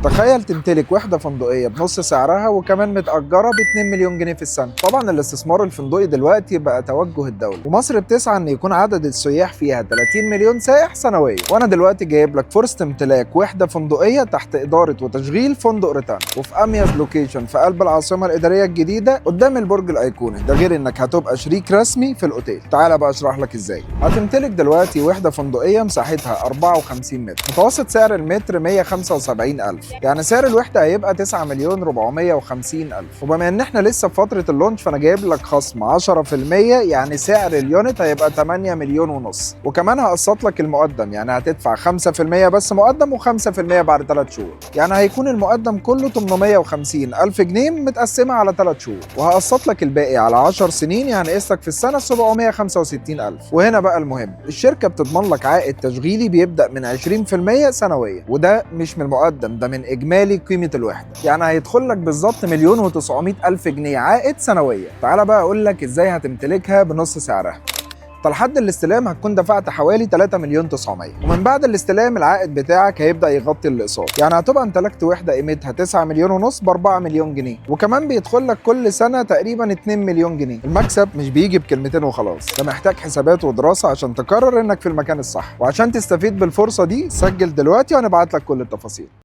تخيل تمتلك وحدة فندقية بنص سعرها وكمان متأجرة ب 2 مليون جنيه في السنة. طبعا الاستثمار الفندقي دلوقتي بقى توجه الدولة، ومصر بتسعى ان يكون عدد السياح فيها 30 مليون سائح سنويا. وانا دلوقتي جايب لك فرصة امتلاك وحدة فندقية تحت إدارة وتشغيل فندق ريتانا، وفي أميز لوكيشن في قلب العاصمة الإدارية الجديدة قدام البرج الأيقوني. ده غير انك هتبقى شريك رسمي في الأوتيل. تعالى بقى اشرح لك ازاي. هتمتلك دلوقتي وحدة فندقية مساحتها 54 متر، متوسط سعر المتر 175 ألف، يعني سعر الوحدة هيبقى 9 مليون 450 ألف. وبما ان احنا لسه في فترة ال launch فانا جايب لك خصم 10%، يعني سعر ال unit هيبقى 8 مليون ونص. وكمان هقسط لك المقدم، يعني هتدفع 5% بس مقدم و5% بعد 3 شهور، يعني هيكون المقدم كله 850 ألف جنيه متقسمة على 3 شهور، وهقسط لك الباقي على 10 سنين، يعني قسطك في السنة 765 ألف. وهنا بقى المهم، الشركة بتضمن لك عائد تشغيلي بيبدأ من 20% سنويا، وده مش من المقدم، ده من إجمالي قيمة الوحدة، يعني هيدخل لك بالظبط 1,900,000 جنيه عائد سنويا. تعالى بقى أقول لك إزاي هتمتلكها بنص سعرها. فلحد الاستلام هتكون دفعت حوالي 3 مليون 900، ومن بعد الاستلام العائد بتاعك هيبدأ يغطي الاقساط، يعني هتبقى امتلكت وحدة قيمتها 9 مليون ونص ب 4 مليون جنيه، وكمان بيدخل لك كل سنة تقريبا 2 مليون جنيه. المكسب مش بيجي بكلمتين وخلاص، ده محتاج حسابات ودراسة عشان تقرر انك في المكان الصح. وعشان تستفيد بالفرصة دي سجل دلوقتي وهنبعت لك كل التفاصيل.